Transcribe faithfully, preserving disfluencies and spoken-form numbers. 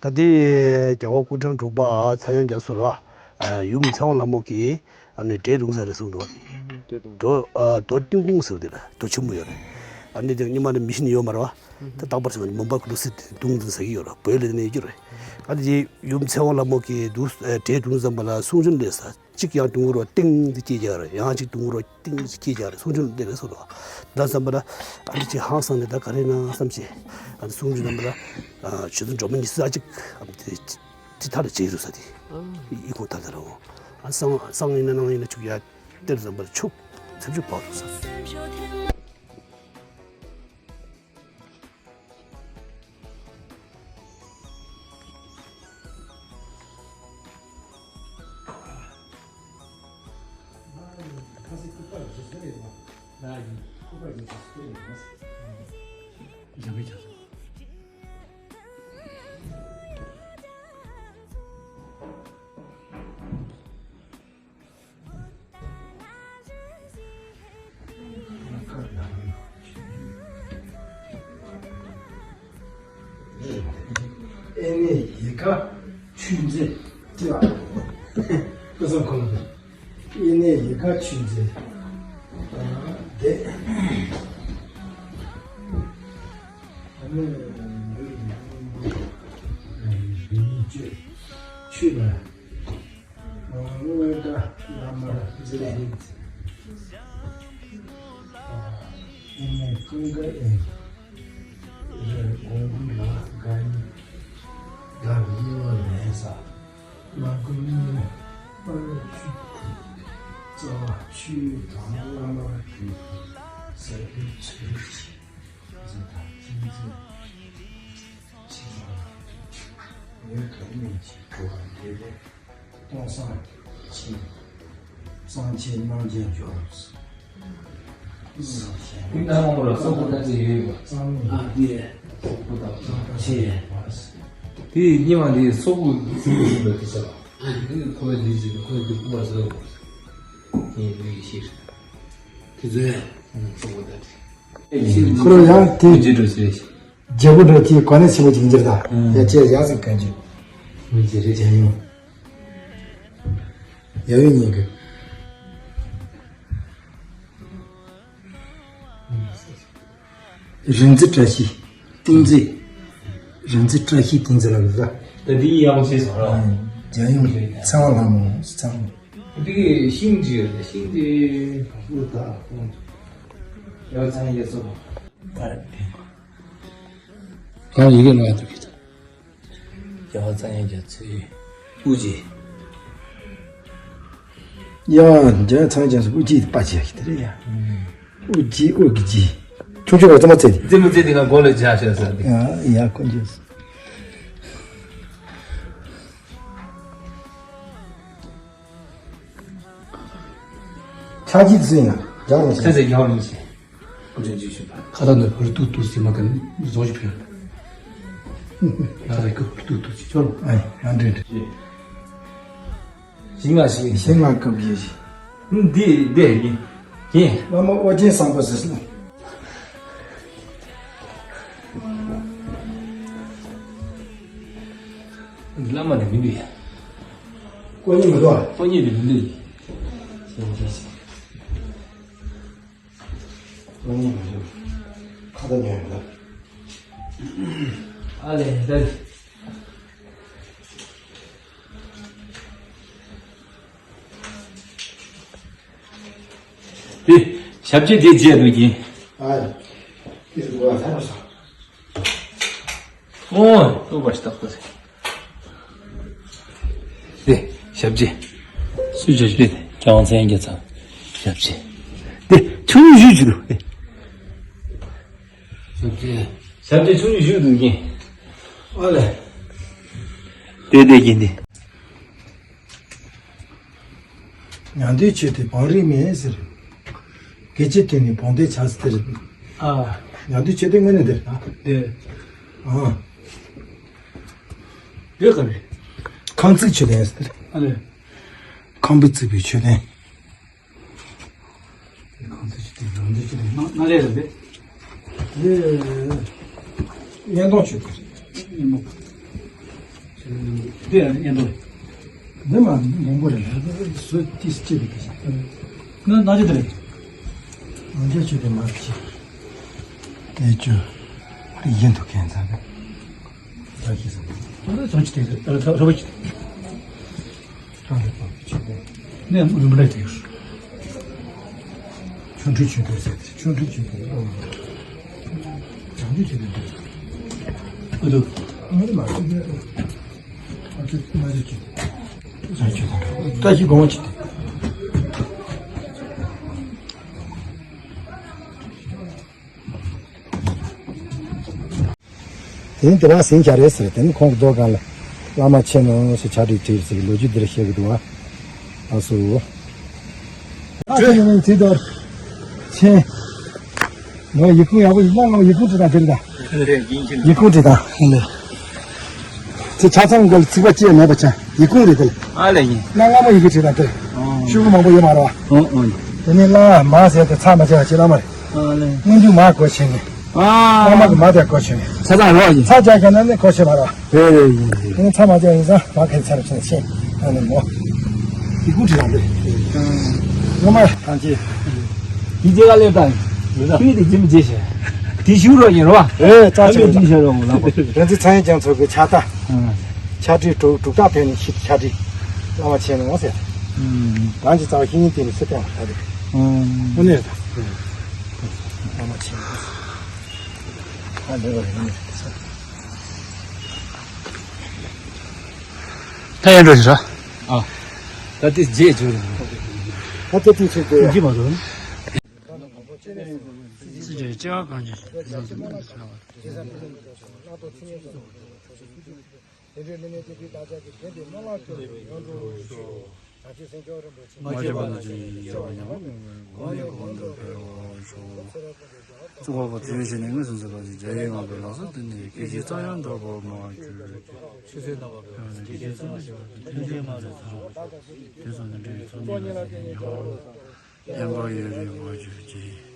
ད་དེ་རྒྱལ་བ་སྐུ་ཕྲེང་དྲུག་པ་ཚངས་དབྱངས་རྒྱ་མཚོ་ལ་ཡུམ་ཚེ་དབང་ལྷ་མོ་གིས་ཨ་ནི་འབྲས་བརྡུངས་ས་རེད་གསུངས་འདུག་རྡོ་རྡོ་ཏིང་ཀུང་ཟེར་བ་དེ་ལ་རྡོ་ཆེན་པོ་ཡོད་རེད། ཨ་ནི་དེ་སྔོན་མ་ནས་མི་ཤི་ནི་ཡོད་མ་རེད་བ། ད་རྟག་པར་བྱུང་བ་མུན་པ་ཀུན་ཏུ་བསིལ་ཏེ་བརྡུངས་འདུག་ཟེར་གྱི་ཡོད་རེད། བོད་ལ་ནས་ཡོད་ཀྱི་རེད། ཨ་ནི་དེ་ཡུམ་ཚེ་དབང་ལྷ་མོ་གིས་འདུག་འབྲས་བརྡུངས་ཙམ་པ་ལ་གསུང་ཆོས་སླེབས་ས། གཅིག་ཡང་བརྡུང་རོགས་ཏིང་ཟེར་སྐད་རྒྱག་རེད། ཡང་གཅིག་བརྡུང་རོགས་ཏིང་ཟེར་སྐད་རྒྱག་རེད། གསུང་ཆོས་འདི་རེད་སོ་རོགས། ད་བསམ་པ་ལ་ཨ་འདི་ཅིག་ཧང་སང་ནས་ད་ག་རེ་ན་བསམ་བྱས། ཨ་འདི་གསུང་ཆོས་རྣམ་པ་ལ་ཆོས་ཚུལ་སྒྲོལ་མ་ཉི་ཟེར་ཨ་ཅིག་ཨ་འདི་ཅི་ཐ་ལ་བྱེད་རུ་ས་དེ་ཨི་ཁོང་ཐ་ཐ་ར་འོ། ཨ་སང་སང་ཡིན་ན་ནང་ཡིན་ན་ཆུག་ཡ་གཏེར་བསམ་པ་ལ་ཆུག་ཚབ་ཆུག་བག་རུ་ས། ཨེ་ནས་ཡི་ག་ཆུ་འཛིན་ཅི་ལ་ཀུ་སང་ཁོང་ཨེ་ནས་ཡི་ག་ཆུ་འཛིན་དེ་ཨ་ནི་ཆུ་ལ། དངོས་ཀ་བླ་མར་མཛད་ཡིན། ཨེ་ནས་ཀུན་དགའ་ཨེ་རེ་དགོངས་འདུས་ལ་དགའ་ཡིན། བདག་གི་དབྱེ་བ་ལེན་ས་མ་དགོས་ནས་དཔའ་བོའི་ཆུ་རྩ་བ་ཆུའི་དང་བླ་མར་གྱུར་ཟེར་བའི་ཚུལ་ཞིག་མཛད་དང་ཅི་མཛད་ཅི་ལ་ཡོད་དོ་སྨོས་ཅི་གྲོགས་འདི་ལས། སྟོང་སང་ཆེན། གཙང་ཆེན་རྣམ་རྒྱལ་འབྱོར། དེ་ནང་ལ་སོག་པོ་ལྟ་ཅི་ཡོད་པ། གཙང་མི། ཨ་དེ། སོག་པོ་དང་གཙང་ཆེན། དེ་སྙེ་མ་དེ་སོག་པོ་ཟིན་པ་ཟིན་པ་དེ་ཆགས། ཨ་དེ་ཁོ་ལ་དེ་ཟིན་ཁོ་ལ་དེ་ཁུ་བ་ཟེར་བ། ངས་མི་ཡི་ཤེས། དེ་ཚོས་སོག་པོ་ལྟ་ཅི། ཁོ་རང་ཡང་དེ། ཁོ་ཇི་འགྲོ་ཟེར། རྒྱལ་པོ་འདྲ་ཅིག་གོ་གནས་ཆེན་པོ་ཅིག་འགྱུར་ད། ཡ་ཅེ་ཡ་ཟིག་གན་གྱི། མི་ཇི་རེ་ཇན་ཡོང་། ཡ་ཡོང་ཉིན་གི། རིག་འཛིན་བཀྲ་ཤིས་ཏིང་འཛིན། རིག་འཛིན་བཀྲ་ཤིས་ཏིང་འཛིན་ལ་གི་ད། ད་འདི་ཡང་ཆེ་སོང་ར། ཇན་ཡོང་གི་ཚེ་དབང་ལྷ་མོ་ཚེ་དབང་། འདི་གི་ཤིང་ཅིག་ཡོད་རེད། ཤིང་དེ་གང་ལྟར་ད་ཁོང་ཡ་ཚང་ཡ་སོ། ད་རེད། གང་ཡི་གེ་ལ་ཡ་ཐུག་གི་ད། རྒྱལ་བ་ཚངས་དབྱངས་རྒྱ་མཚོའི་དབུ་རྒྱན། ཡ་རྒྱལ་བ་ཚངས་དབྱངས་རྒྱ་མཚོའི་དབུ་རྒྱན་དཔའ་རྒྱས་ཀྱི་དེ་རེད་ཡ། དབུ་རྒྱན་དབུ་གི་རྒྱན། ཆུང་ཆུང་བ་རྩེ་མོ་རྩེ་དེ། རྩེ་མོ་རྩེ་དེ་ག་མགོ་ལ་བཞག་ཤག་ཟེར་དེ། ཡ་ཡ་ཁོ་འཇོག་ཆ་ཅིག་ཟིན་ཡང་རྒྱག་རོགས་ཟེར། ཟེར་རྒྱག་རོགས་ཟེར། ཁོ་ཚོས་ཅིག་ཞུས་པ། ཁ་ཐག་ནི་ཧུར་ཏུ་ཏུ་ཟིན་མ་གན་བཟོ་ཞིག་ཕེབས། ཁ་ཐག་གི་ཧུར་ཏུ་ཏུ་ཟིན་ཆོག་ལ། ཨ་ཡ་འདྲེ་འདྲེ། ཞིང་ལ་ཞིང་། ཞིང་ལ་སྐབས་ཡིན་ཞིང་། འདི་འདི་ཡིན། ཡིན། བླ་མ་ཨོ་རྒྱན་བཟང་པོ་ཟེར་ལ། བླ་མ་དེ་མི་འདུག་ཡ། ཨོ་རྒྱན་མི་འདུག་ཨ། ཨོ་རྒྱན་དེ་མི་འདུག་ཡ། ཨོ་རྒྱན་མི་འདུག་ཁ་ད་ཉོན་ཡོད་ལ། ཨ་ལེ་ད། དེ་ཞབས་རྗེས་དེ་རྗེས་འདུག་གིན། ཨ་ཡ། དེ་རུ་བ་ཐར་སོང་། ཨོ་ལྟོགས་པ་ཞིག་ཏག་ཏག་ཟེར། དེ་ཞབས་རྗེས། སུ་ཞབས་རྗེས་དེ་ཀྱང་མཚན་རྒྱ་ཚང་ཞབས་རྗེས། དེ་ཆུང་ཞུ་ཞུ་འདུག་དེ། ཞབས་རྗེས། ཞབས་རྗེས་ཆུང་ཞུ་འདུག་གིན། ཨ་ལེ། དེ་དེ་གིན་དེ། མྱང་འདས་ཆོས་དེ་བང་རིམ་མེད་ཟེར། དགེ་བཅུ་དེ་ནི་བང་འདས་ཆགས་ཟེར། ཨ། མྱང་འདས་ཆོས་དེ་དངོས་གནས་འདིར་ན། དེ། ཨ། དེ་ག་རེ། ཁང་བརྩིགས་ཆོས་དེ་ཟེར། ཨ་ལེ། ཁང་པ་བརྩིགས་པའི་ཆོས་དེ། ཁང་བརྩིགས་ཆོས་དེ་མྱང་འདས་ཆོས་དེ་ན་ན་རེ་རེད་དེ། དེ། གཉེན་སྟོང་ཆོས་དེ་རེད། གཉེན་སྟོང་། དེ་ཡང་ཡིན་འདུག་འདི་མ་མང་པོ་རེད། བཟོས་ཏིས་ཅི་རེད་གི། ང་ན་ཅི་དེ་རེད། ང་ཅི་ཆུ་དེ་མ་ཅི། དེ་ཆུ་དེ་ཡིན་འདུག་ཁན་ཚ་གི། ད་ཤི་སོང་། ད་ཚོ་ཅི་དེ་རེད། ད་ཚོ་ཅི། ནས་རིམ་པ་ལས་དེ། ཆུང་འདྲིས་ཆུང་འདྲིས་ཟེར་ཏེ། ཆུང་འདྲིས་ཆུང་འདྲིས། ཨོ། བྱང་འདྲིས་ཆུང་འདྲིས། ཨུ་ཏུ། ཨ་མ་དེ་མ་ཤེས་ཀྱི། ཨ་ཅེ་མ་ཤེས་ཀྱི། ཨ་ཅེ་ད་ཅི་དགོངས་ཅི། དེ་ནི་དེ་རང་ཟིན་བྱ་རེད་ཟེར། དེ་ནི་ཁོང་གི་རྡོ་སྒང་ལ་བླ་མ་མཆེད་ནོ་ཞེས་ཕྱག་བྲིས་བྲིས་ཟེར་གྱི་ལོ་རྒྱུས་འདིར་བཤད་ཀྱི་འདུག་བ། ཨ་སུ། ཨ་ཁྱེད་ནི་ཚིག་རྡོར་ཆེན། ངས་ཡི་གུ་ཡག་པོ་ཡིན་ན། ངས་ཡི་གུ་བྲིས་དང་དེ་རེད་ད། ཡི་གུ་བྲིས་དང་། དེ་ཆ་ཚང་གི་ཚིག་པ་སྐྱེས་མེད་པ་ཆ་ཡི་གུ་རེད་དེ། ཨ་ལས་ཡིན། གནའ་སྔ་མོ་ཡི་གུ་བྲིས་དང་དེ། ཤོག་གུ་མང་པོ་ཡོད་མ་རེད་བ། དེ་ནི་བླ་མ་ཟེར་ཏེ་ཚ་མ་བྱས་པ་ཅི་བླ་མ་རེད། ཨ་ལས། སྔོན་འཇུག་མ་གོ་ཆེ་ནི། ཨ། བླ་མ་གི་མ་དེ་གོ་ཆེ་ནི། ཚ་ཚང་རོགས་ཡིན། ཚ་རྒྱག་མཁན་ནི་གོ་ཆེ་མ་རེད་བ། རེད་རེད་ཡིན་རེད། དེ་ནི་ཚ་མ་རྒྱག་ཡིན་ཙང་མ་གན་ཚ་རུ་ཆེ་ནི་ཆེ། ཨ་ནི་མོ། ཡི་གུ་བྲིས་དང་དེ། ངོ་མ་ཐང་ཆེ། ཡི་རྗེ་ག་ལེར་དང་། ཡི་རྗེ་དེ་ཇིམ་རྗེ་ཞེ། དེ་ཞུ་རོགས་ཡིན་རོགས། ཨེ་ཙག་ཆེ། བྲིས་ཤ་རོགས་ལ། རེད་འཛི་ཚ་ཡན་ལྗང་ཚོ་གི་ཕྱག་རྟགས། ཕྱག་བྲིས་དྲུག་དྲུག་རྟགས་ཕན་ནི་ཤི་ཕྱག་བྲིས། བླ་མ་མཆེད་ནོ་ཟེར། རང་གི་རྩ་བ་བཤེས་གཉེན་བསྟེན་ནས་སུ་བསྟེན་པ་ད་རེད། དངོས་གནས་རེད་ད། བླ་མ་མཆེད་ནོ་ཟེར། ད་ལེགས་པ་རེད། ད་ཡན་འགྲོ་ཞིག་ར། ཨ། ད་དེ་རྗེས་བྱུང་རེད། ད་དེ་དུས་ཚོད་དེ། ཡིན་གྱི་མ་རེད། སྲིད་ཇུས་ལྕི་བ་གང་ཅི། དེ་འདྲའི་མི་སྣའི་སྐྱེས་བུ་བདག་ཅག་གི་དོན་དེ་སྨོན་ལམ་སྐྱོར་བའི་ཡོན་གྲུབ་ཤོག་བྱང་ཆུབ་སེམས་མཆོག་རིན་པོ་ཆེ། མ་སྐྱེས་པ་ན་ཅི་ཡི་སྐྱེ་བ་ཉམས། གོང་ནས་གོང་དུ་འཕེལ་བར་ཤོག། བཙུན་མ་པོ་དེ་བཞིན་ནི་ངོས་སུ་འཛིན་པ་ཞིག་རྒྱལ་བའི་དབང་པོའི་ལག་སོ་བསྟན་ནས་སྐད་ཅིག་ཙམ་ཡང་འདོར་བར་མ་གྱུར་ཅིག། ཆོས་སྲིད་རྣམ་པ་ཀུན་ཏུ་ཐུགས་རྗེ་གསུམ་ཞིག་པ་དེ་ཐུགས་རྗེ་མ་ལུས་ཚང་བ་དེ་སོགས་ནི་འདྲ་བའི་ཚོགས་གཉིས་ལ་བརྟེན་ནས་ཧོ། གཡང་འགུགས་ཡུན་རིང་པོར་གྱུར་ཅིག།